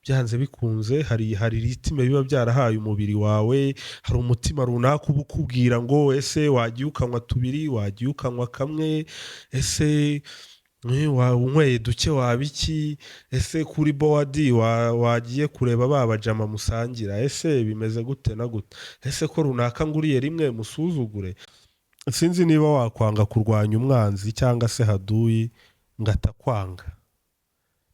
Byanze bikunze hari rythme biba byarahaye umubiri wawe, hari umutima runaka uba ukubwira ngo ese wagiye ukanywa tubiri, wagiye ukanywa kamwe, ese unyweye duke waba iki, ese kuri bored wagiye kureba ba bajama musangira, ese bimeze gute na gute, ese ko runaka nguriye rimwe musuzugure. Sinzi niba wakwanga kurwanya umwanzi cyangwa se haduyi ngo atakwanga.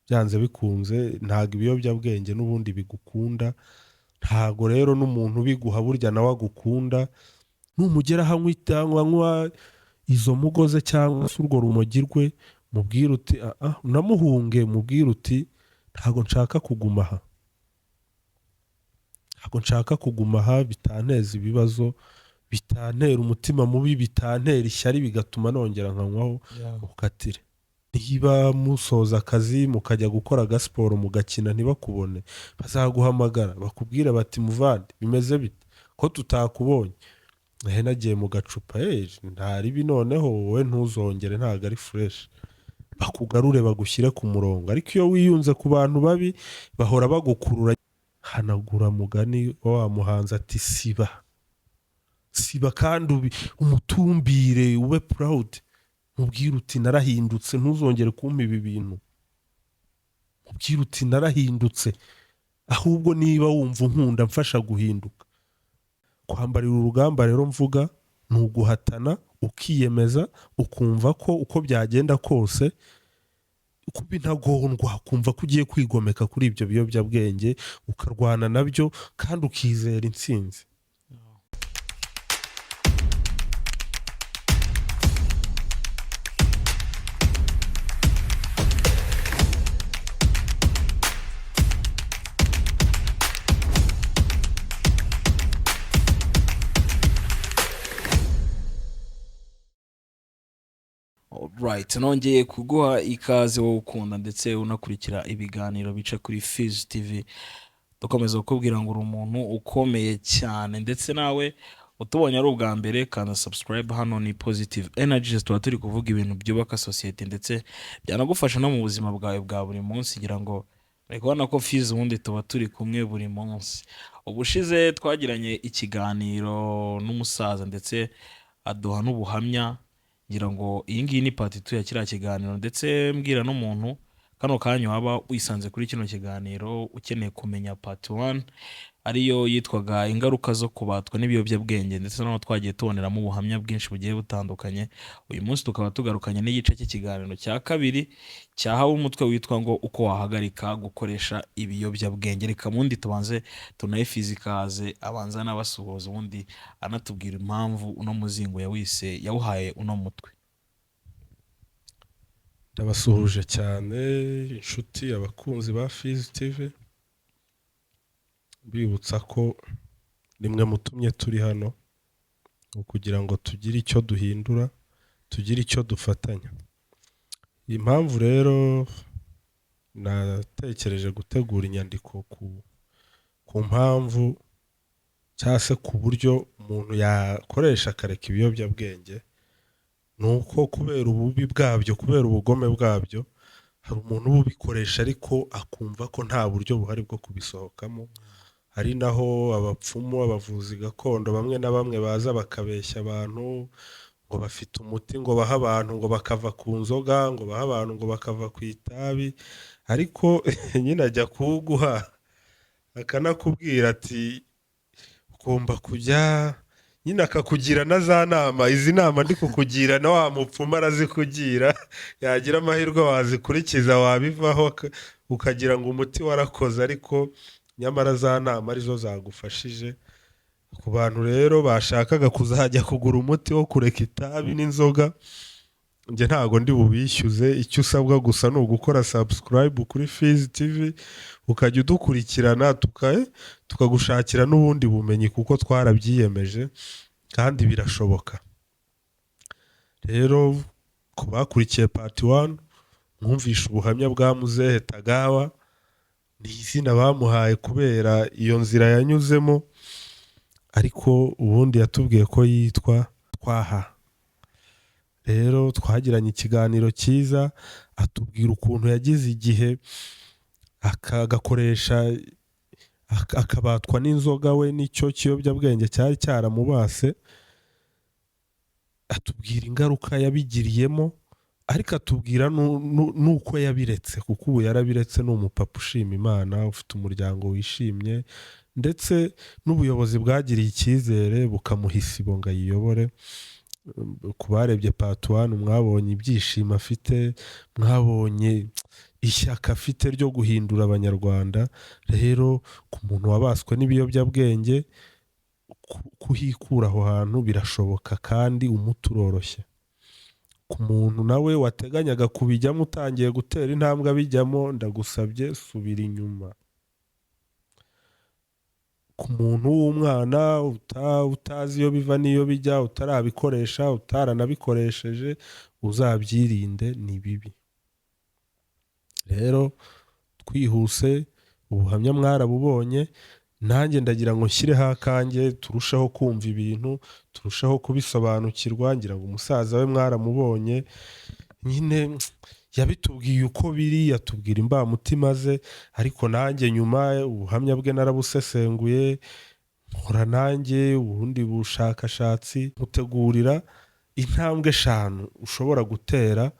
Byanze bikunze ntabwo ibiyobyabwenge n'ubundi bigukunda, ntabwo rero n'umuntu ubiguha burya nawe agukunda. Numugera aho anywa izo mugoze cyangwa se urwo rumogi rwe, mubwire uti unamuhunge, mubwire uti ntabwo nshaka kuguma aha, ntabwo nshaka kuguma aha, bitanteza ibibazo, bitantera umutima mubi, bitantera ishyari, bigatuma nongera nkanywaho, ukatire. Niba musoza akazi mukajya gukora agasiporo mugakina ntibakubone, bazaguhamagara bakubwire bati muvandi bimeze bite ko tutakubonye, nagiye mu gacupa, nta ribi, noneho wowe ntuzongere, ntabwo ari fresh, bakugarure bagushyire ku murongo. Ariko iyo wiyunze ku bantu babi bahora bagukurura. Hanagura mugani wa muhanzi ati siba siba kandi umutumbire, ube proud, mubwire uti narahindutse, ntuzongere kumpa ibi bintu, mubwire uti narahindutse, ahubwo niba wumva unkunda mfasha guhinduka. Kwambarira urugamba rero mvuga ni uguhatana, ukiyemeza, ukumva ko uko byagenda kose kuba intagondwa, ukumva ko ugiye kwigomeka kuri ibyo biyobyabwenge, ukarwana nabyo kandi ukizera intsinzi. Right, nongeye kuguha ikaze wowe ukunda ndetse unakurikira ibiganiro bica kuri Fizz TV. Dukomeza kukubwira ngo uri umuntu ukomeye cyane, ndetse nawe utubonye ari ubwa mbere, kanda subscribe. Hano ni Positive Energies, tuba turi kuvuga ibintu byubaka sosiyete ndetse byanagufasha no mu buzima bwawe bwa buri munsi. Ngira ngo uri kubona ko Fizz ubundi tuba turi kumwe buri munsi. Ubushize twagiranye ikiganiro n'umusaza ndetse aduha n'ubuhamya. Ngira ngo iyi ngiyi ni part 2 ya kiriya kiganiro, ndetse mbwira n'umuntu kano kanya waba wisanze kuri kino kiganiro ukeneye kumenya part 1, ariyo yitwaga ingaruka zo kubatwa n'ibiyobyabwenge, ndetse naho twagiye tuboneramo ubuhamya bwinshi bugiye butandukanye. Uyu munsi tukaba tugarukanye n'igice cy'ikiganiro cya kabiri cyahawe umutwe witwa ngo uko wahagarika gukoresha ibiyobyabwenge. Reka mundi tubanze tunahe fizikaze, abanza n'abasuhuza, ubundi anatubwira impamvu uno muzingo yawise yawuhaye uno mutwe. Ndabasuhuje cyane inshuti, abakunzi ba Fizz TV, mbibutsa ko nimwe mutumye turi hano kugira ngo tugire icyo duhindura, tugire icyo dufatanya. Impamvu rero natekereje gutegura inyandiko ku mpamvu cyangwa se ku buryo umuntu yakoresha akareka ibiyobyabwenge, ni uko kubera ububi bwabyo, kubera ubugome bwabyo, hari umuntu uba ubikoresha ariko akumva ko nta buryo buhari bwo kubisohokamo. Hari naho abapfumu, abavuzi gakondo bamwe na bamwe baza bakabeshya abantu ngo bafite umuti, ngo baha abantu ngo bakava ku nzoga, ngo baha abantu ngo bakava ku itabi, ariko nyine ajya kuwuguha akanakubwira ati ugomba kujya nyine, akakugira na za nama, izi nama ndi kukugira na wa mupfumu arazikugira, yagira amahirwe wazikurikiza wabivaho, ukagira ngo umuti warakoze, ariko nyamara za nama arizo zagufashije. Ku bantu rero bashakaga kuzajya kugura umuti wo kureka itabi n'inzoga, njye ntago ndi bubishyuze. Icyo usabwa gusa ni ugukora subscribe kuri Fizz TV, ukajya udukurikirana, tukagushakira n'ubundi bumenyi, kuko twarabyiyemeje kandi birashoboka. Rero ku bakurikiye part 1, mwumvishe ubuhamya bwa muzehe Tagawa. Ni izina bamuhaye kubera iyo nzira yanyuzemo, ariko ubundi yatubwiye ko yitwa Twaha. Rero twagiranye ikiganiro cyiza, atubwira ukuntu yagize igihe Agakoresha akabatwa n'inzoga, we nicyo kiyobyabwenge cyari cyaramubase. Atubwira ingaruka yabigiriyemo, ariko atubwira n'uko yabiretse, kuko ubu yarabiretse, ni umupapa ushima Imana, ufite umuryango wishimye, ndetse n'ubuyobozi bwagiriye icyizere bukamuha isibo ngo ayiyobore. Ku barebye part one, mwabonye ibyishimo afite, mwabonye ishyaka afite ryo guhindura Abanyarwanda. Rero ku muntu wabaswe n'ibiyobyabwenge, kuhikura aho hantu birashoboka kandi umuti uroroshye. Ku muntu nawe wateganyaga kubijyamo, utangiye gutera intambwe abijyamo, ndagusabye, subira inyuma. Ku muntu w'umwana utazi iyo biva n'iyo bijya, utarabikoresha, utaranabikoresheje, uzabyirinde, ni bibi. Rero twihuse, ubuhamya mwarabubonye, nanjye ndagira ngo nshyireho akanjye, turusheho kumva ibintu, turusheho kubisobanukirwa. Ngira ngo umusaza we mwaramubonye nyine, yabitubwiye uko biri, yatubwira imbamutima ze, ariko nanjye nyuma ubuhamya bwe narabusesenguye, nkora nanjye ubundi bushakashatsi, mutegurira intambwe 5 ushobora gutera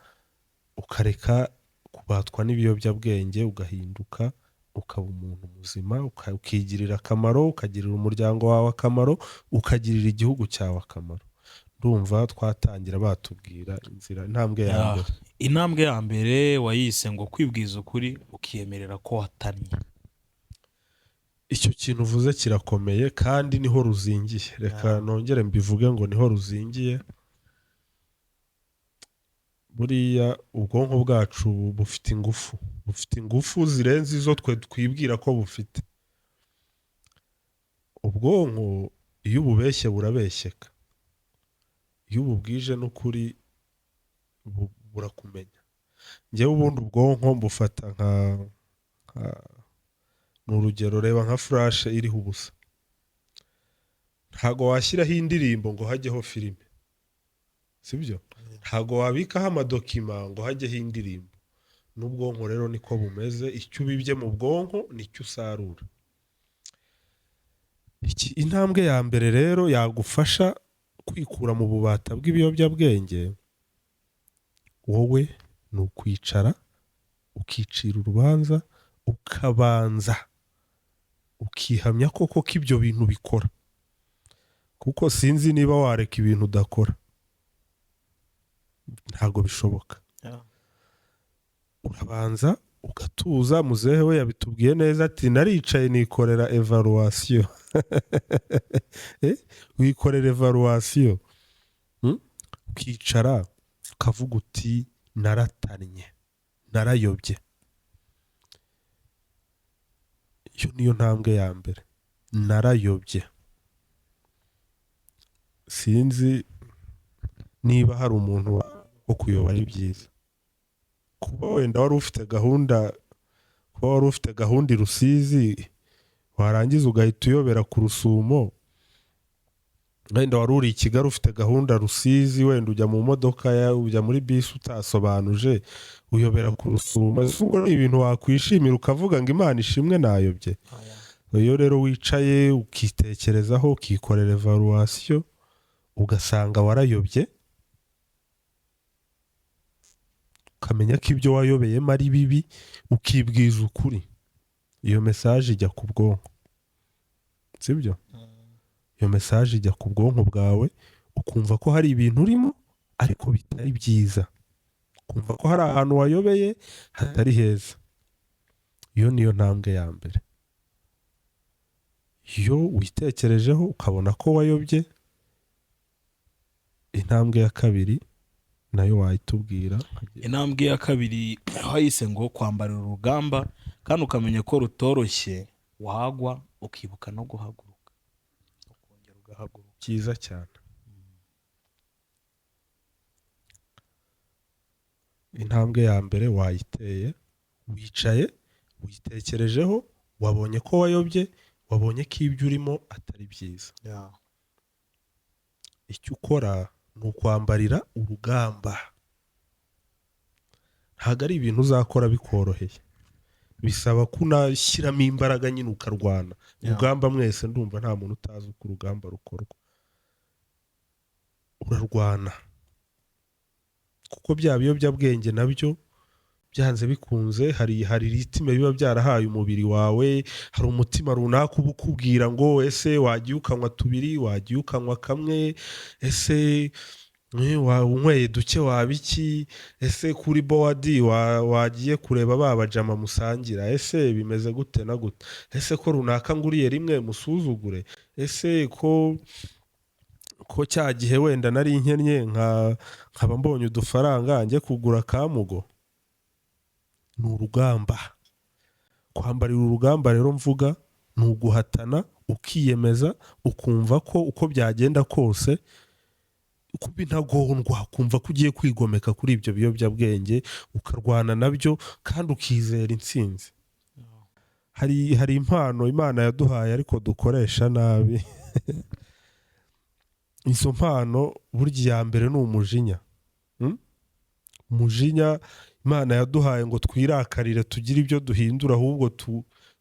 ukareka kubatwa n'ibiyobyabwenge, ugahinduka, ukaba umuntu muzima, ukigirira akamaro, ukagirira umuryango wawe akamaro, ukagirira igihugu cyawe akamaro. Ndumva twatangira, batubwira inzira, intambwe ya mbere. Intambwe ya mbere wayise ngo kwibwiza ukuri, ukiyemerera ko watannye. Icyo kintu uvuze kirakomeye kandi niho ruzingiye. Reka nongere mbivuge ngo niho ruzingiye. Buriya ubwonko bwacu bufite ingufu, bufite ingufu zirenze izo twe twibwira ko bufite. Ubwonko iyo ububeshye burabeshyeka, iyo ububwije n'ukuri burakumenya. Njyewe ubundi ubwonko mbufata nka, ni urugero, reba nka flash iriho ubusa. Ntago washyiraho indirimbo ngo hajyeho filime, sibyo? Ntago wabikaho amadocuments ngo hajyeho indirimbo. N'ubwonko rero niko bumeze, icyo ubibye mu bwonko nicyo usarura. Intambwe ya mbere rero yagufasha kwikura mu bubata bw'ibiyobyabwenge wowe, ni ukwicara ukicira urubanza, ukabanza ukihamya koko ko ibyo bintu bikora, kuko sinzi niba wareka ibintu udakora, ntabwo bishoboka. Urabanza ugatuza. Muzehe we yabitubwiye neza, ati: "Naricaye nikorera évaluation." Wikorera évaluation, Ukicara ukavuga uti: "Naratannye, narayobye." Iyo niyo ntambwe ya mbere, narayobye. Sinzi niba hari umuntu wo kuyoba ari byiza. Kuba wenda wari ufite gahunda, kuba wari ufite gahunda i Rusizi, warangiza ugahita uyobera ku Rusumo. Wenda wari uri i Kigali ufite gahunda Rusizi, wenda ujya mu modoka ujya muri bisi utasobanuje, uyobera ku Rusumo. Ese ubwo ni ibintu wakwishimira ukavuga ngo "Imana ishimwe, nayobye"? Iyo rero wicaye ukitekerezaho, ukikorera évaluation, ugasanga warayobye, ukamenya ko ibyo wayobeyemo ari bibi, ukibwiza ukuri, iyo message ijya ku bwonko, sibyo? Iyo message ijya ku bwonko bwawe, ukumva ko hari ibintu urimo ariko bitari byiza, ukumva ko hari ahantu wayobeye hatari heza. Iyo niyo ntambwe ya mbere. Iyo witekerejeho ukabona ko wayobye, intambwe ya kabiri nayo wayitubwira. Intambwe ya kabiri wayise ngo kwambarira urugamba kandi ukamenya ko rutoroshye, wagwa ukibuka no guhaguruka, ukongera ugahaguruka. Byiza cyane. Intambwe ya mbere wayiteye, wicaye witekerejeho, wabonye ko wayobye, wabonye ko ibyo urimo atari byiza. Icyo ukora ni ukwambarira urugamba. Ntabwo ari ibintu uzakora bikoroheye. Bisaba ko unashyiramo imbaraga nyine, ukarwana urugamba. Mwese ndumva nta muntu utazi uko urugamba rukorwa. Urarwana kuko bya biyobyabwenge nabyo byanze bikunze hari rythme biba byarahaye umubiri wawe. Hari umutima runaka uba ukubwira ngo: "Ese wagiye ukanywa tubiri, wagiye ukanywa kamwe? Ese unyweye duke waba iki? Ese kuri bored wagiye kureba ba bajama musangira? Ese bimeze gute na gute? Ese ko runaka nguriye rimwe musuzugure? Ese ko cya gihe wenda nari nkennye, nkaba mbonye udufaranga njye kugura kamugo?" Ni urugamba. Kwambarira urugamba rero mvuga ni uguhatana, ukiyemeza, ukumva ko uko byagenda kose kuba intagondwa, ukumva ko ugiye kwigomeka kuri ibyo biyobyabwenge, ukarwana nabyo kandi ukizera intsinzi. Hari impano Imana yaduhaye ariko dukoresha nabi. Izo mpano burya iya mbere ni umujinya. Umujinya Imana yaduhaye ngo twirakarire, tugire ibyo duhindura, ahubwo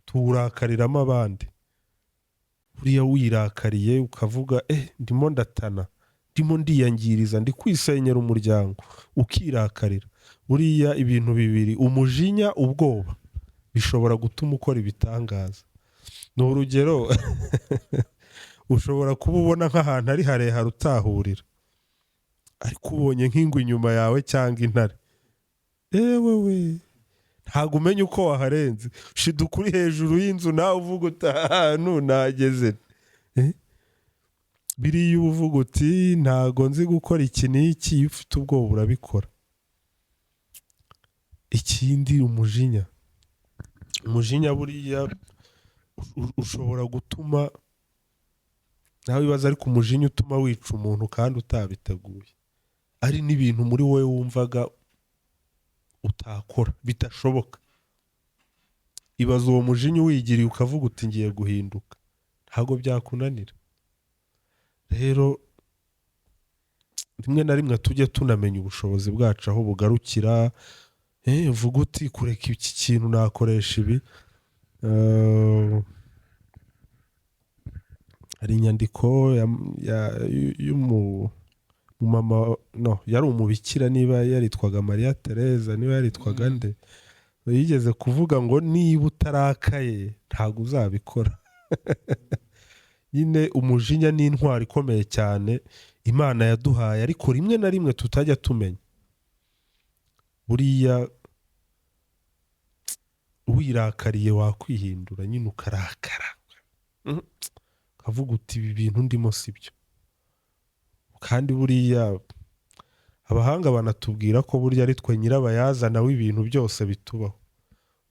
tuwurakariramo abandi. Buriya wirakariye ukavuga: "Eh, ndimo ndatana, ndimo ndiyangiriza, ndi kwisenyera umuryango," ukirakarira, buriya ibintu bibiri, umujinya, ubwoba, bishobora gutuma ukora ibitangaza. Ni urugero, ushobora kuba ubona nk'ahantu ari harehare utahurira, ariko ubonye nk'ingwe inyuma yawe cyangwa intare, ewe we, ntabwo umenya uko waharenze. Shiduka uri hejuru y'inzu, nawe uvuga uti: "Ahantu nageze." Eh? Biriya uba uvuga uti: "Ntago nzi gukora iki n'iki," iyo ufite ubwoba urabikora. Ikindi, umujinya. Umujinya buriya ushobora gutuma nawe wibaza, ariko umujinya utuma wica umuntu kandi utabiteguye, ari n'ibintu muri wowe wumvaga utakora, bidashoboka. Ibaza uwo mujinya uwigiriye, ukavuga uti: "Ngiye guhinduka," ntabwo byakunanira. Rero rimwe na rimwe tujye tunamenya ubushobozi bwacu aho bugarukira. Uvuga uti: "Kureka iki kintu nakoresha ibi." Hari inyandiko y'umumama, no yari umubikira, niba yaritwaga Mariya Tereza, niba yaritwaga nde, yigeze kuvuga ngo: "Niba utarakaye ntabwo uzabikora." Nyine umujinya ni intwaro ikomeye cyane Imana yaduhaye, ariko rimwe na rimwe tutajya tumenya. Buriya wirakariye wakwihindura nyine, ukarakara, ukavuga uti: "Ibi bintu ndimo si byo." Kandi buriya abahanga banatubwira ko burya ari twe nyirabayazana w'ibintu byose bitubaho.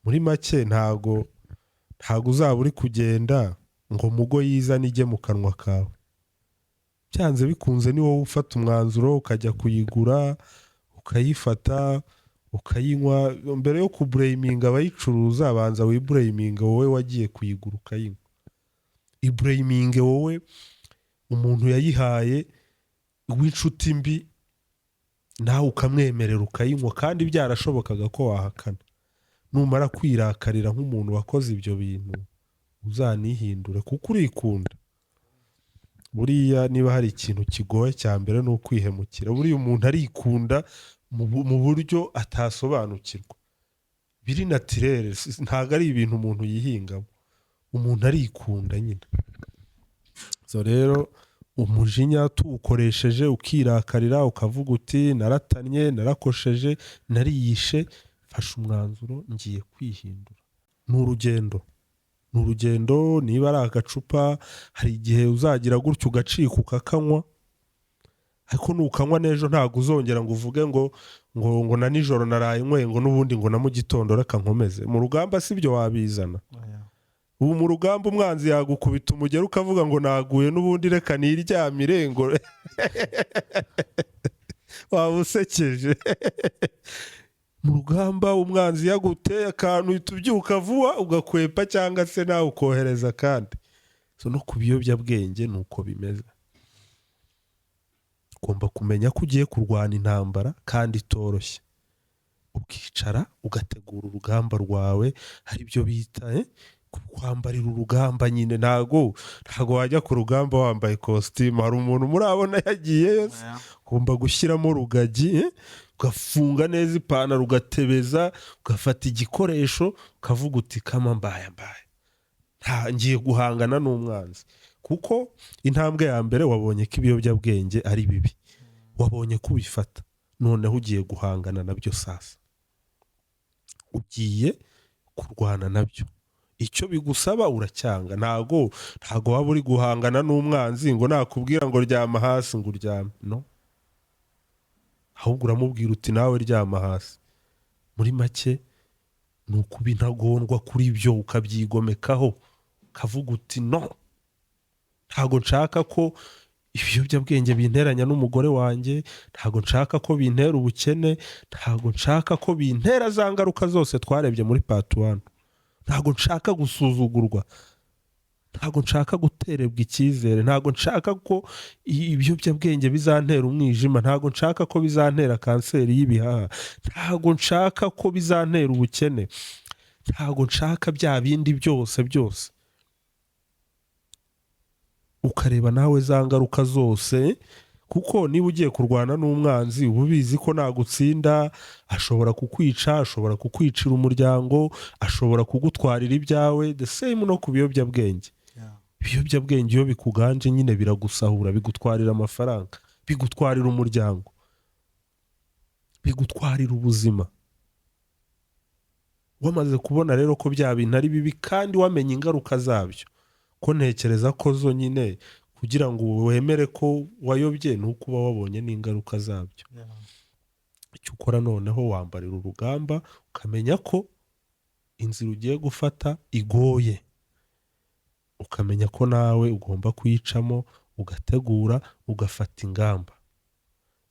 Muri make, ntago uzaba uri kugenda ngo mugo yizane ijye mu kanwa kawe. Byanze bikunze ni wowe ufata umwanzuro, ukajya kuyigura, ukayifata, ukayinywa. Mbere yo kublaminga abayicuruza, banza wiblaminga wowe wagiye kuyigura ukayinywa. Iblaminge wowe umuntu yayihaye w'inshuti mbi, nawe ukamwemerera ukayinywa kandi byarashobokaga ko wahakana. Numara kwirakarira nk'umuntu wakoze ibyo bintu, uzanihindure kuko urikunda. Buriya niba hari ikintu kigoye cya mbere ni ukwihemukira. Buriya umuntu arikunda mu buryo atasobanukirwa, biri naturel, ntabwo ari ibintu umuntu yihingamo. Umuntu arikunda nyine. So rero umujinya tuwukoresheje, ukirakarira, ukavuga uti: "Naratannye, narakosheje, nariyishe, mfashe umwanzuro, ngiye kwihindura." Ni urugendo, ni urugendo. Niba ari agacupa, hari igihe uzagira gutyo ugacika ukakanywa, ariko nukanywa n'ejo ntabwo uzongera ngo uvuge ngo na nijoro naraye nyweye, ngo n'ubundi ngo na mu gitondo reka nkomeze. Mu rugamba si byo wabizana. Ubu mu rugamba umwanzi yagukubita umugeri, ukavuga ngo: "Naguye n'ubundi, reka niryamire," ngo waba usekeje. Mu rugamba umwanzi yaguteye akantu, uhita ubyuka vuba ugakwepa, cyangwa se nawe ukohereza. Kandi so no ku biyobyabwenge ni uko bimeze. Ugomba kumenya ko ugiye kurwana intambara kandi itoroshye. Ukicara ugategura urugamba rwawe, hari ibyo bita kwambarira urugamba nyine. Ntago wajya ku rugamba wambaye kositimu. Hari umuntu murabona yagiyeyo se? Ugomba gushyiramo rugagi, ugafunga neza ipantaro, ugatebeza, ugafata igikoresho, ukavuga uti: "Kama mbaya mbaye nta ngiye guhangana n'umwanzi." Kuko intambwe ya mbere wabonye ko ibiyobyabwenge ari bibi, wabonye ko ubifata, noneho ugiye guhangana nabyo. Sasa ugiye kurwana nabyo, icyo bigusaba uracyanga. Ntago waba uri guhangana n'umwanzi ngo nakubwira ngo ryama hasi ngo uryame. No, ahubwo uramubwira uti: "Nawe ryama hasi." Muri make ni ukuba intagondwa kuri byo, ukabyigomekaho, ukavuga uti: "No, ntago nshaka ko ibiyobyabwenge binteranya n'umugore wanjye, ntago nshaka ko bintera ubukene, ntago nshaka ko bintera za ngaruka zose twarebye muri part 1, ntago nshaka gusuzugurwa, ntago nshaka guterebwa icyizere, ntago nshaka ko ibiyobyabwenge bizantera umwijima, ntago nshaka ko bizantera kanseri y'ibihaha, ntago nshaka ko bizantera ubukene, ntago nshaka bya bindi byose byose." Ukareba nawe za ngaruka zose, kuko niba ugiye kurwana n'umwanzi, uba ubizi ko nagutsinda ashobora kukwica, ashobora kukwicira umuryango, ashobora kugutwarira ibyawe. The same no ku biyobyabwenge. Ibiyobyabwenge iyo bikuganje nyine biragusahura, bigutwarira amafaranga, bigutwarira umuryango, bigutwarira ubuzima. Wamaze kubona rero ko bya bintu ari bibi kandi wamenye ingaruka zabyo, ko ntekereza ko zo nyine kugira ngo wemere ko wayobye ni uko uba wabonye n'ingaruka zabyo. Icyo ukora noneho, wambarira urugamba, ukamenya ko inzira ugiye gufata igoye, ukamenya ko nawe ugomba kuyicamo, ugategura, ugafata ingamba.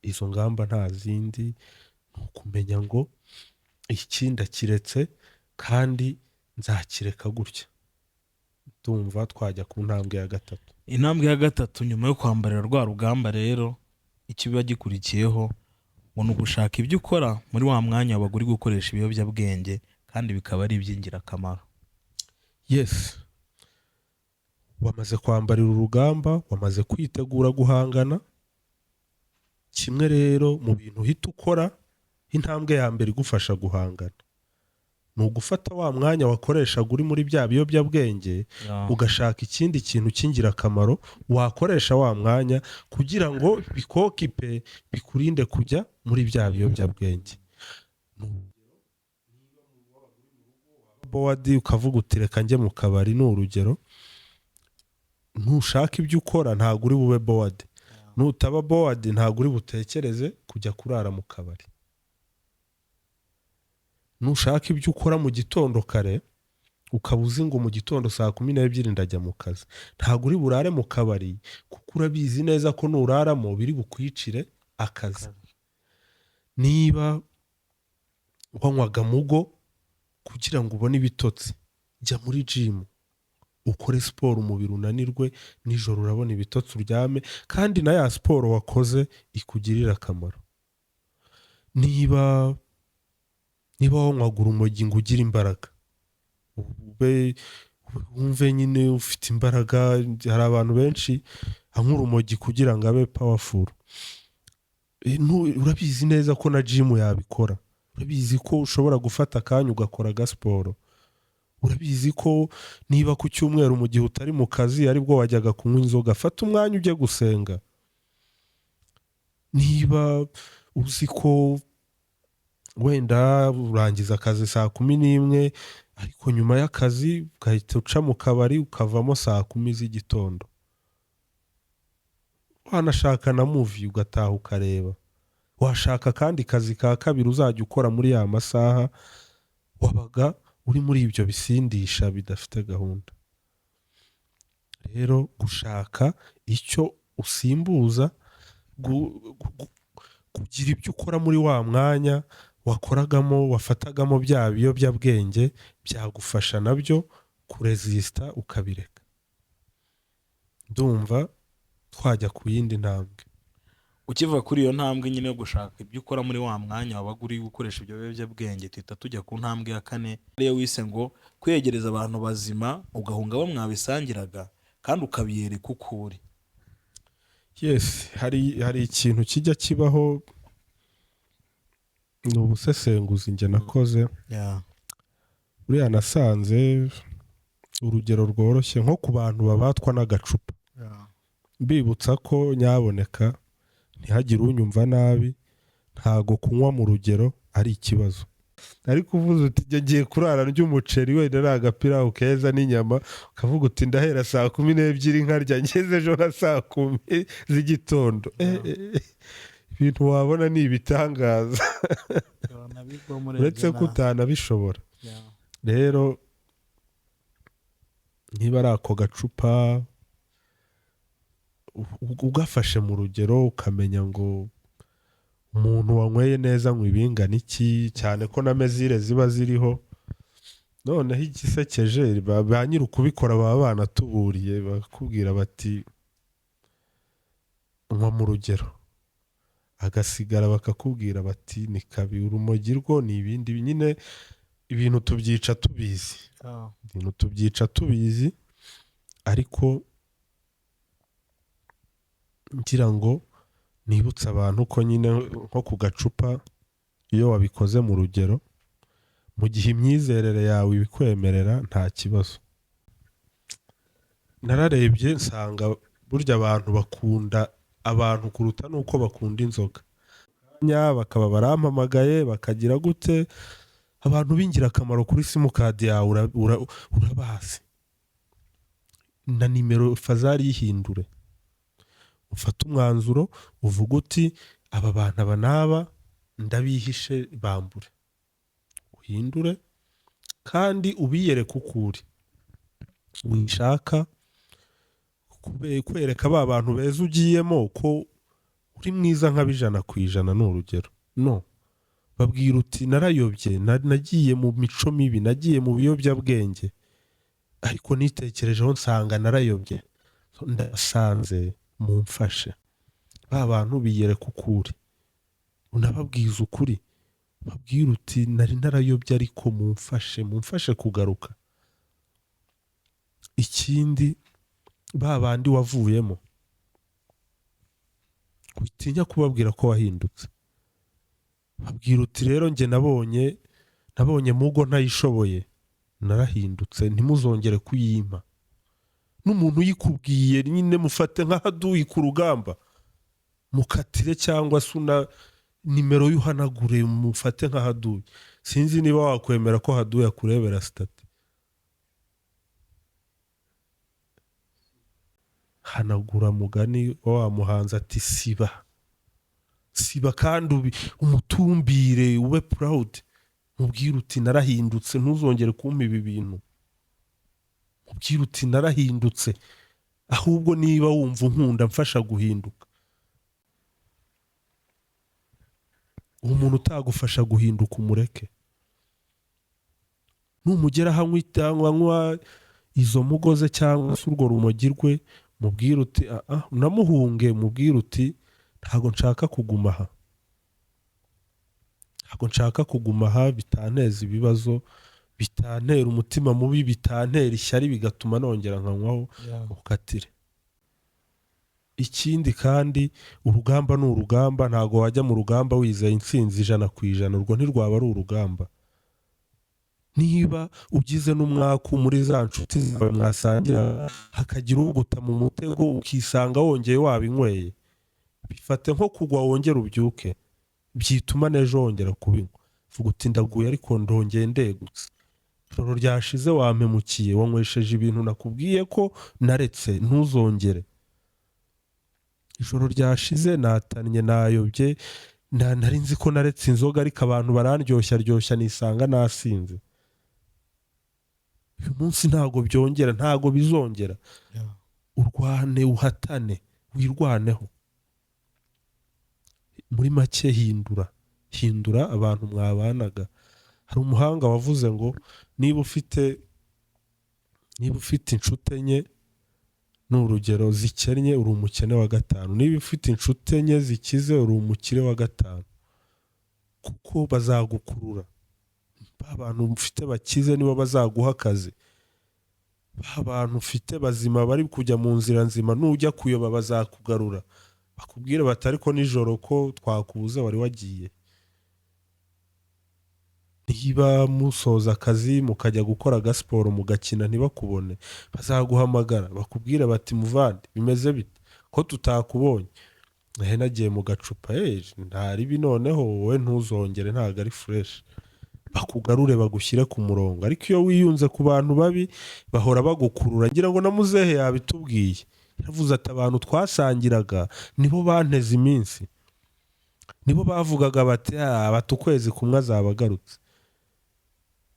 Izo ngamba nta zindi, ni ukumenya ngo iki ndakiretse kandi nzakireka gutya. Ndumva twajya ku ntambwe ya gatatu. Intambwe ya gatatu nyuma yo kwambarira rwa rugamba rero, ikiba gikurikiyeho ngo ni ugushaka ibyo ukora muri wa mwanya wabaga uri gukoresha ibiyobyabwenge, kandi bikaba ari iby'ingirakamaro. Yes, wamaze kwambarira urugamba, wamaze kwitegura guhangana. Kimwe rero mu bintu uhita ukora, intambwe ya mbere igufasha guhangana, ni ugufata wa mwanya wakoreshaga uri muri bya biyobyabwenge, ugashaka ikindi kintu cy'ingirakamaro wakoresha wa mwanya kugira ngo bikokipe, bikurinde kujya muri bya biyobyabwenge. Bored, ukavuga uti: "Reka njye mu kabari," ni urugero. Ntushaka ibyo ukora, ntabwo uri bube bored. Nutaba bored, ntabwo uri butekereze kujya kurara mu kabari. Nushaka ibyo ukora mu gitondo kare, ukaba uzi ngo mu gitondo saa 12 ndajya mu kazi, ntabwo uri burare mu kabari, kuko urabizi neza ko nuraramo biri bukwicire akazi. Niba wanywaga mugo kugira ngo ubone ibitotsi, jya muri jimu ukore siporo, umubiri unanirwe, nijoro urabona ibitotsi uryame, kandi na ya siporo wakoze ikugirire akamaro. Niba wanywaga urumogi ngo ugire imbaraga, ube wumve nyine ufite imbaraga, hari abantu benshi anywa urumogi kugira ngo abe powerful. Urabizi neza ko na jimu yabikora, urabizi ko ushobora gufata akanya ugakora agasiporo, urabizi ko niba ku cyumweru mu gihe utari mu kazi aribwo wajyaga kunywa inzoga, fata umwanya ujye gusenga. Niba uzi ko wenda urangiza akazi saa 11, ariko nyuma y'akazi ugahita uca mu kabari ukavamo saa 10 z'igitondo, wanashaka na movie ugataha ukareba, washaka akandi kazi ka kabiri uzajya ukora muri ya masaha wabaga uri muri ibyo bisindisha bidafite gahunda. Rero gushaka icyo usimbuza, kugira ibyo ukora muri wa mwanya wakoragamo, wafatagamo bya biyobyabwenge, byagufasha nabyo kuresisita ukabireka. Ndumva twajya ku yindi ntambwe. Ukiva kuri iyo ntambwe nyine yo gushaka ibyo ukora muri wa mwanya wabaga uri gukoresha ibyo biyobyabwenge, tuhita tujya ku ntambwe ya kane, ariyo wise ngo kwiyegereza abantu bazima, ugahunga abo mwabisangiraga kandi ukabiyereka uko uri. Yes, hari ikintu kijya kibaho, ni ubusesenguzi njye nakoze. Buriya nasanze urugero rworoshye nko ku bantu babatwa n'agacupa, mbibutsa ko nyaboneka ntihagire unyumva nabi, ntago kunywa mu rugero ari ikibazo. Ariko uvuze uti njye ngiye kurara ndya umuceri, wenda ari agapirawu keza n'inyama, ukavuga uti ndahera saa 12 nkarya ngeze ejo nka saa 10 z'igitondo. Ibintu wabona ni ibitangaza, uretse ko utanabishobora. Rero niba ari ako gacupa, ugafashe mu rugero, ukamenya ngo umuntu wanyweye neza anywa ibingana iki, cyane ko na mesure ziba ziriho. Noneho igisekeje, ba nyiri ukubikora baba banatuburiye, bakubwira bati nywa mu rugero, agasigara bakakubwira bati ni kabi. Urumogi rwo ni ibindi nyine, ibintu tubyica tubizi, ibintu tubyica tubizi. Ariko ngira ngo nibutse abantu ko nyine nko ku gacupa, iyo wabikoze mu rugero, mu gihe imyizerere yawe ibikwemerera, nta kibazo. Nararebye nsanga burya abantu bakunda abantu kuruta n'uko bakunda inzoga. Nya bakaba barampamagaye, bakagira gute, abantu b'ingirakamaro kuri simukadi yawe urabazi, na nimero fazari yihindure, ufate umwanzuro uvuga uti aba bantu aba n'aba ndabihishe, bambure, uhindure kandi ubiyereke uko uri. Wishaka kwereka ba bantu beza ugiyemo ko uri mwiza nka 100%, ni urugero. No babwira uti narayobye, nagiye mu mico mibi, nagiye mu biyobyabwenge, ariko nitekerejeho nsanga narayobye, ndasanze mumfashe. Ba bantu biyereka uko uri, unababwiza ukuri, babwira uti nari narayobye ariko mumfashe, mumfashe kugaruka. Ikindi, ba bandi wavuyemo, witinya kubabwira ko wahindutse. Babwira uti rero njye nabonye mugo ntayishoboye, narahindutse, ntimuzongere kuyimpa. N'umuntu uyikubwiye nyine mufate nk'ahaduyi ku rugamba, mukatire cyangwa se una nimero y'uhanagure, mufate nk'ahaduyi. Sinzi niba wakwemera ko haduyi akurebera status. Hanagura, mugani wa wa muhanzi ati siba, siba, kandi umutumbire, ube proud, mubwire uti narahindutse, ntuzongere kumpa ibi bintu. Mubwire uti narahindutse, ahubwo niba wumva unkunda mfasha guhinduka. Uwo muntu utagufasha guhinduka umureke. Numugera aho anywa izo mugoze cyangwa se urwo rumogi rwe, mubwire uti unamuhunge, mubwire uti ntago nshaka kuguma aha, ntago nshaka kuguma aha, bitanteza ibibazo, bitantera umutima mubi, bitantera ishyari, bigatuma nongera nkanywaho, ukatire. Ikindi kandi, urugamba ni urugamba, ntago wajya mu rugamba wizeye intsinzi 100%, urwo ntirwaba ari urugamba. Niba ugize n'umwaku muri za nshuti zawe mwasangira, hakagira uguta mu mutego ukisanga wongeye wabinyweye, bifate nko kugwa wongere ubyuke, byituma n'ejo wongera kubinywa. Vuga uti ndaguye ariko ndongeye ndegutse, ijoro ryashize wampemukiye, wanywesheje ibintu nakubwiye ko naretse, ntuzongere. Ijoro ryashize natannye, nayobye, nari nzi ko naretse inzoga, ariko abantu barandyoshya ryoshya nisanga nasinze. Uyu munsi ntago byongera, ntago bizongera. Urwane, uhatane, wirwaneho. Muri make hindura, hindura abantu mwabanaga. Hari umuhanga wavuze ngo niba ufite inshuti enye, Ni urugero, zikennye, uri umukene wa gatanu. Niba ufite inshuti enye zikize, uri umukire wa gatanu, kuko bazagukurura. Ba bantu ufite bakize nibo bazaguha akazi. Ba bantu ufite bazima bari kujya mu nzira nzima, nujya kuyoba bazakugarura, bakubwire bati: "Ariko nijoro ko twakubuze, wari wagiye?" Niba musoza akazi mukajya gukora agasiporo, mugakina, ntibakubone, bazaguhamagara bakubwire bati: "Muvandi, bimeze bite ko tutakubonye?" "Ehe, nagiye mu gacupa." "Nta ribi, noneho wowe ntuzongere, ntabwo ari fresh." Bakugarure, bagushyire ku murongo. Ariko iyo wiyunze ku bantu babi, bahora bagukurura. Ngira ngo na muzehe yabitubwiye, yaravuze ati: "Abantu twasangiraga nibo banteze iminsi, nibo bavugaga bati: 'Ah, bati ukwezi kumwe azaba agarutse,'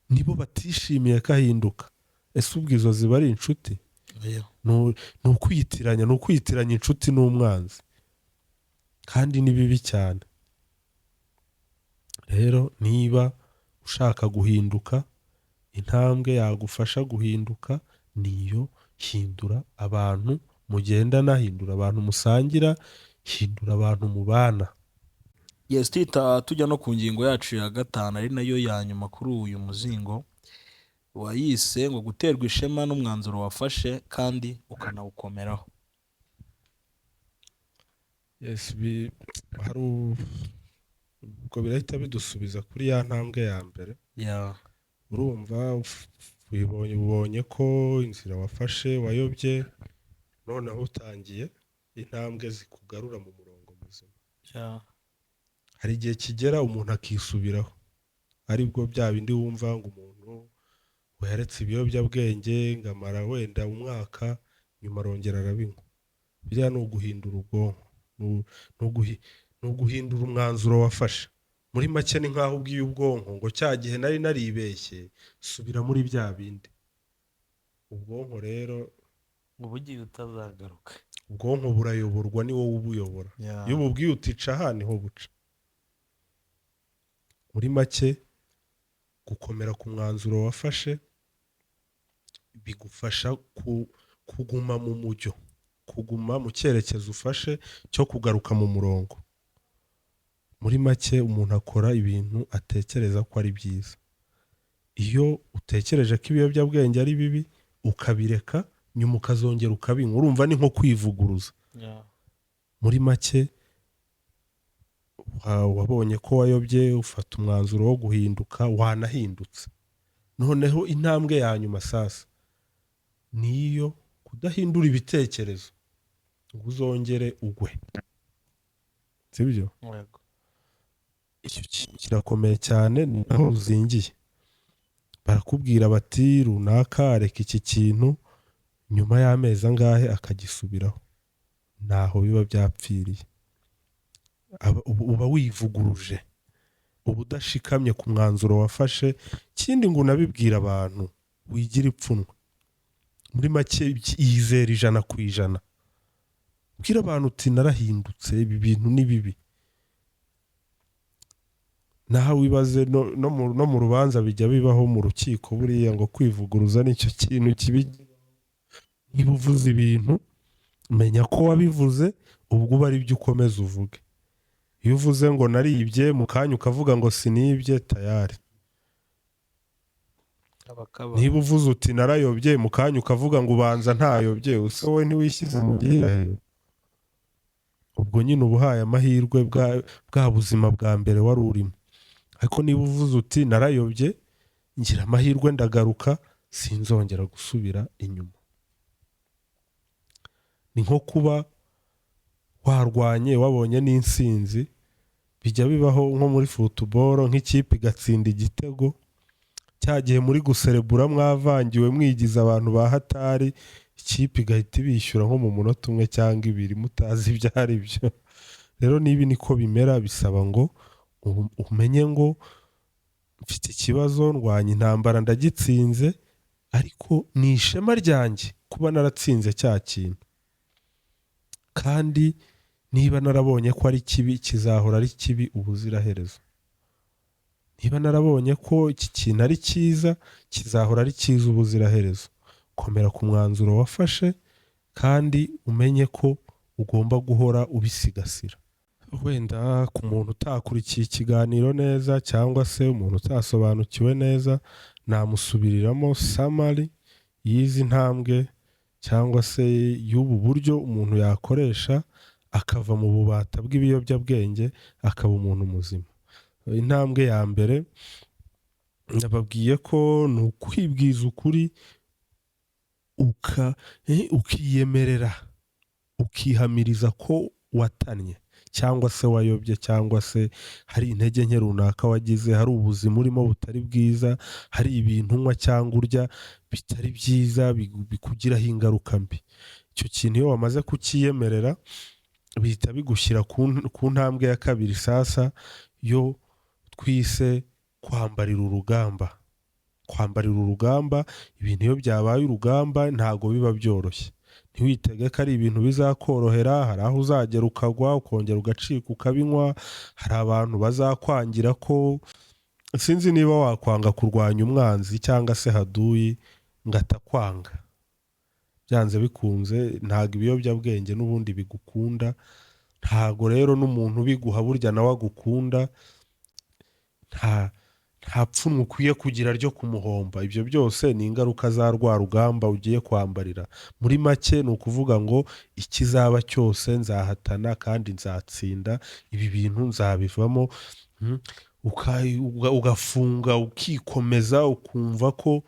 nibo batishimiye ko ahinduka." Ese ubwo izo ziba ari inshuti? Ni ukwiyitiranya inshuti n'umwanzi, kandi ni bibi cyane. Rero niba ushaka guhinduka, intambwe yagufasha guhinduka niyo: hindura abantu mugendana, hindura abantu musangira, hindura abantu mubana. Yes, tuhita tujya no ku ngingo yacu ya gatanu, ari nayo ya nyuma kuri uyu muzingo, wayise ngo guterwa ishema n'umwanzuro wafashe kandi ukanawukomeraho. Yes, hari ubwo birahita bidusubiza kuri ya ntambwe ya mbere. Urumva ubonye ko inzira wafashe wayobye, noneho utangiye intambwe zikugarura mu murongo muzima. Hari igihe kigera umuntu akisubiraho, aribwo bya bindi wumva ngo umuntu yaretse ibiyobyabwenge, ngo amara wenda umwaka, nyuma arongera arabinywa. Biriya ni uguhindura ubwonko, ni uguhindura umwanzuro wafashe. Muri make, ni nk'aho ubwiye ubwonko ngo: "Cya gihe nari naribeshye, subira muri bya bindi." Ubwonko rero Uba ugiye utazagaruka. Ubwonko burayoborwa, ni wowe ubuyobora. Iyo ububwiye uti: "Ca aha," niho buca. Muri make, gukomera ku mwanzuro wafashe bigufasha kuguma mu mujyo, kuguma mu cyerekezo ufashe cyo kugaruka mu murongo. Muri make, umuntu akora ibintu atekereza ko ari byiza. Iyo utekereje ko ibiyobyabwenge ari bibi, ukabireka, nyuma ukazongera ukabinywa, urumva ni nko kwivuguruza. Muri make, wabonye ko wayobye, ufata umwanzuro wo guhinduka, wanahindutse. Noneho intambwe ya nyuma sasa niyo kudahindura ibitekerezo ngo uzongere ugwe, sibyo? Yego. Icyo kintu kirakomeye cyane, ni naho ruzingiye. Barakubwira bati: "Runaka reka iki kintu," nyuma y'amezi angahe akagisubiraho. Ntaho biba byapfiriye. Uba wivuguruje, uba udashikamye ku mwanzuro wafashe. Ikindi ngo unabibwire abantu, wigira ipfunwe. Muri make, yizera 100%. Bwira abantu uti: "Narahindutse, ibi bintu ni bibi." Nawe wibaze no mu rubanza bijya bibaho, mu rukiko. Buriya ngo kwivuguruza nicyo kintu kibi. Niba uvuze ibintu, menya ko wabivuze, ubwo uba ari byo ukomeza uvuge. Iyo uvuze ngo naribye, mu kanya ukavuga ngo sinibye, tayari. Abakaba. Niba uvuze uti narayobye, mu kanya ukavuga ngo ubanza ntayobye, use wowe ntiwishyize mu gihirahiro? Ubwo nyine uba uhaye amahirwe bwa buzima bwa mbere wari urimo. Ariko niba uvuze uti narayobye, ngira amahirwe ndagaruka, sinzongera gusubira inyuma, ni nko kuba warwanye, wabonye n'insinzi. Bijya bibaho nko muri football, nk'ikipe igatsinda igitego, cya gihe muri guserebura mwavangiwe, mwigiza abantu ba hatari, ikipe igahita ibishyura nko mu munota umwe cyangwa ibiri, mutazi ibyo ari byo. Rero niba niko bimera, bisaba ngo umenye ngo mfite ikibazo, ndwanya intambara, ndagitsinze, ariko ni ishema ryanjye kuba naratsinze cya kintu. Kandi niba narabonye ko ari kibi, kizahora ari kibi ubuziraherezo. Niba narabonye ko iki kintu ari cyiza, kizahora ari cyiza ubuziraherezo. Komera ku mwanzuro wafashe. Kandi umenye ko ugomba guhora ubisigasira. Wenda ku muntu utakurikiye ikiganiro neza cyangwa se umuntu utasobanukiwe neza, namusubiriramo summary y'izi ntambwe cyangwa se y'ubu buryo umuntu yakoresha akava mu bubata bw'ibiyobyabwenge, akaba umuntu muzima. Intambwe ya mbere nababwiye ko ni ukwibwiza ukuri, ukiyemerera, ukihamiriza ko watannye cyangwa se wayobye, cyangwa se hari intege nke runaka wagize, hari ubuzima urimo butari bwiza, hari ibintu unywa cyangwa urya bitari byiza bikugiraho ingaruka mbi. Icyo kintu iyo wamaze kucyiyemerera, bihita bigushyira ku ntambwe ya kabiri sasa, yo twise kwambarira urugamba. Kwambarira urugamba, ibintu iyo byabaye urugamba ntabwo biba byoroshye. Ntiwitege ko ari ibintu bizakorohera. Hari aho uzagera ukagwa, ukongera ugacika, ukabinywa. Hari abantu bazakwangira ko, sinzi niba wakwanga kurwanya umwanzi cyangwa se haduyi ngo atakwanga. Byanze bikunze ntabwo ibiyobyabwenge n'ubundi bigukunda, ntabwo rero n'umuntu ubiguha burya nawe agukunda. Nta pfunwe ukwiye kugira ryo kumuhomba. Ibyo byose ni ingaruka za rwa rugamba ugiye kwambarira. Muri make ni ukuvuga ngo ikizaba cyose nzahatana kandi nzatsinda, ibi bintu nzabivamo. Ugafunga, ukikomeza, ukumva ko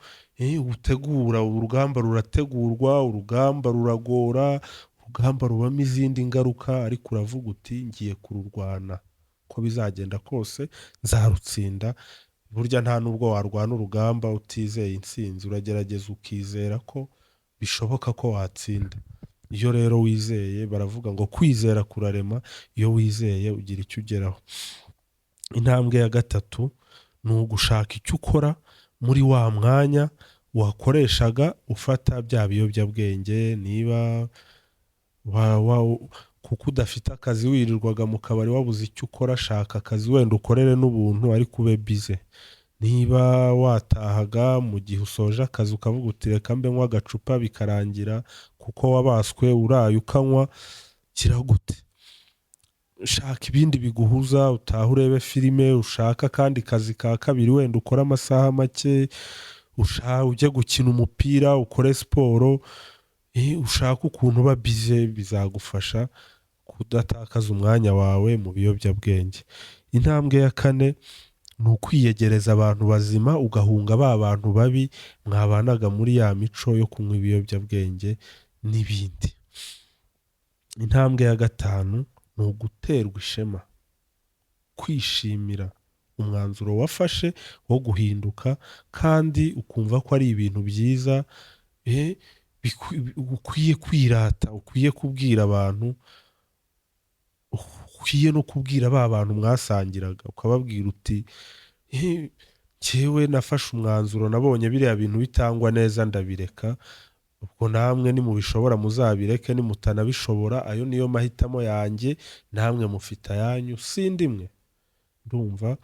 utegura urugamba. Rurategurwa, urugamba ruragora, urugamba rubamo izindi ngaruka, ariko uravuga uti: "Ngiye kururwana, uko bizagenda kose nzarutsinda." Burya nta nubwo warwana urugamba utizeye intsinzi, uragerageza ukizera ko bishoboka ko watsinda. Iyo rero wizeye, baravuga ngo kwizera kurarema, iyo wizeye ugira icyo ugeraho. Intambwe ya gatatu ni ugushaka icyo ukora muri wa mwanya wakoreshaga ufata bya biyobyabwenge. Niba kuko udafite akazi wirirwaga mu kabari, wabuze icyo ukora, shaka akazi, wenda ukorere n'ubuntu, ariko ube busy. Niba watahaga mu gihe usoje akazi ukavuga uti: "Reka mbe nywa agacupa," bikarangira kuko wabaswe uraye ukanywa, gute? Shaka ibindi biguhuza, utahe urebe filime, ushaka akandi kazi ka kabiri, wenda ukore amasaha make, ujye gukina umupira, ukore siporo, ushake ukuntu uba busy, bizagufasha kudatakaza umwanya wawe mu biyobyabwenge. Intambwe ya kane ni ukwiyegereza abantu bazima, ugahunga ba bantu babi mwabanaga muri ya mico yo kunywa ibiyobyabwenge n'ibindi. Intambwe ya gatanu ni uguterwa ishema, kwishimira umwanzuro wafashe wo guhinduka, kandi ukumva ko ari ibintu byiza ukwiye kwirata, ukwiye kubwira abantu, ukwiye no kubwira ba bantu mwasangiraga, ukababwira uti: "Njyewe nafashe umwanzuro, nabonye biriya bintu bitangwa neza, ndabireka. Ubwo namwe nimubishobora muzabireke, nimutanabishobora ayo niyo mahitamo yanjye, namwe mufite ayanyu, sindi mwe." Ndumva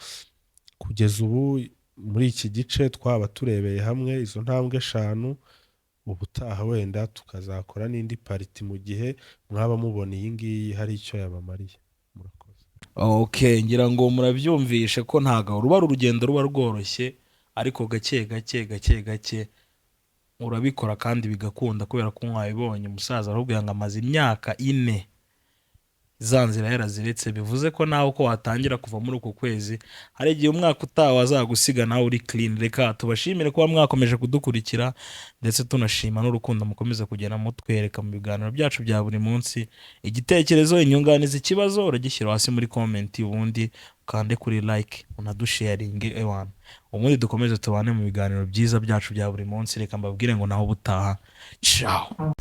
kugeza ubu muri iki gice twaba turebeye hamwe izo ntambwe eshanu. Ubutaha wenda tukazakora n'indi part, mu gihe mwaba mubona iyi ngiyi hari icyo yabamariye. Murakoze. Ok, ngira ngo murabyumvishe ko ntabwo ruba ari urugendo ruba rworoshye, ariko gake gake, gake gake urabikora kandi bigakunda, kubera ko mwabibonye, umusaza arakubwira ngo amaze imyaka 4 za nzira yaraziretse. Bivuze ko nawe uko watangira kuva muri uku kwezi, hari igihe umwaka utaha wazagusiga nawe uri clean. Reka tubashimire kuba mwakomeje kudukurikira, ndetse tunashima n'urukundo mukomeza kugenda mutwereka mu biganiro byacu bya buri munsi. Igitekerezo, inyunganizi, ikibazo, uragishyira hasi muri comment, ubundi ukande kuri like, unadusharinge ewana, ubundi dukomeze tubane mu biganiro byiza byacu bya buri munsi. Reka mbabwire ngo naho ubutaha, ciao.